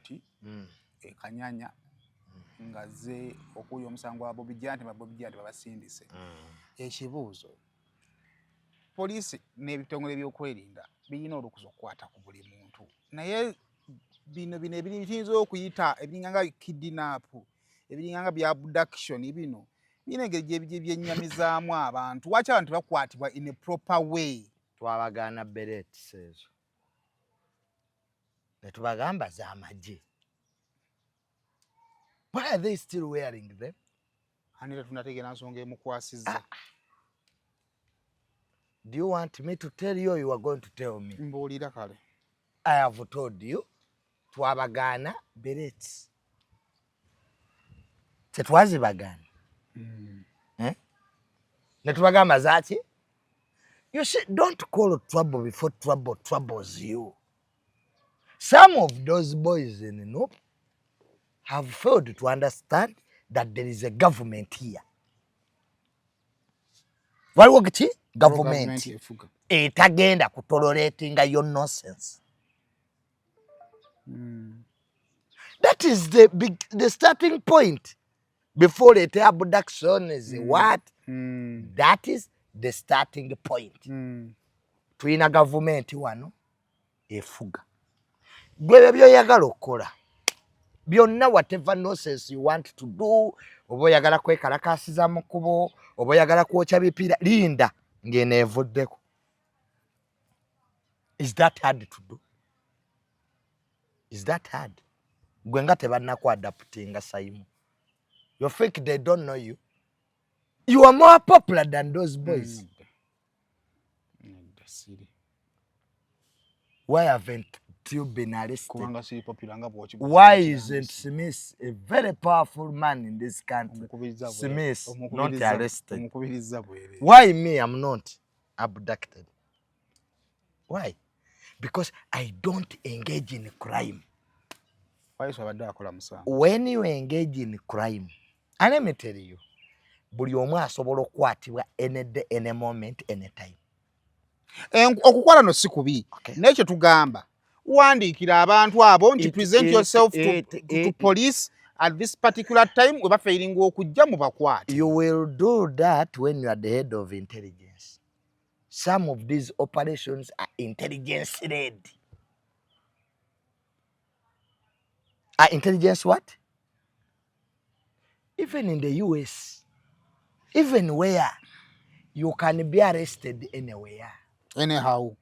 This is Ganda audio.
Kooti e Kanyanya ng'azze okuwulira omusango gwa Bobi Giant, ba Bobi Giant babasindise. Ekibuuzo, poliisi n'ebitongole by'okwerinda birina olukusa okukwata ku buli muntu, naye bino ebiyinza okuyita ebiringa nga kidnap, ebiringa nga bya abduction, bino birina engeri gye byennyamizaamu abantu. Lwaki abantu tebakwatibwa in a proper way? Twabagaana berets ezo ne tubagamba z'amagye. Why are they still wearing them? Ani tetunategeera nsonga emukwasizza. Ah. Do you want me to tell you or you are going to tell me? Mbuulira kale. I have told you, twabagaana berets, tetwazibagaana. Eh? Ne tubagamba zaki? You see, don't call trouble before trouble troubles you. Some of those boys in NUP have failed to understand that there is a government here. Waliwo ki? Government efuga. Etagenda kutoleratinga your nonsense. That is the starting point before the abduction is what? That is the starting point. Tulina gavumenti wano efuga. Gwe ebyo byoyagala okukola byonna, whatever nonsense you want to do, oba oyagala kwekalakasiza mu kkubo, oba oyagala kwokya bipiira, linda ng'eno evuddeko. Is that hard to do? Is that hard? Gwe nga tebannaku abductinga, Saimu, you think they don't know you? You are more popular than those boys. Nedda, siri. Why haven't you been arrested? Kubanga siri popular nga bw'oki. Why isn't Smith, a very powerful man in this country, Smith, not arrested? Omukubiriza bwere. Why me, I'm not abducted? Why? Because I don't engage in crime. Wayiso abadde akola musango? When you engage in crime, and let me tell you, buli omu asobola okukwatibwa any day, any moment, any time. Okukwala no si kubi. Naye kye tugamba, wandiikira abantu abo nti present yourself to police at this particular time, we bafailinga okujja mu bakwate. You will do that when you are the head of intelligence. Some of these operations are intelligence led. Are intelligence what? Even in the US, even where you can be arrested anywhere. Anyhow.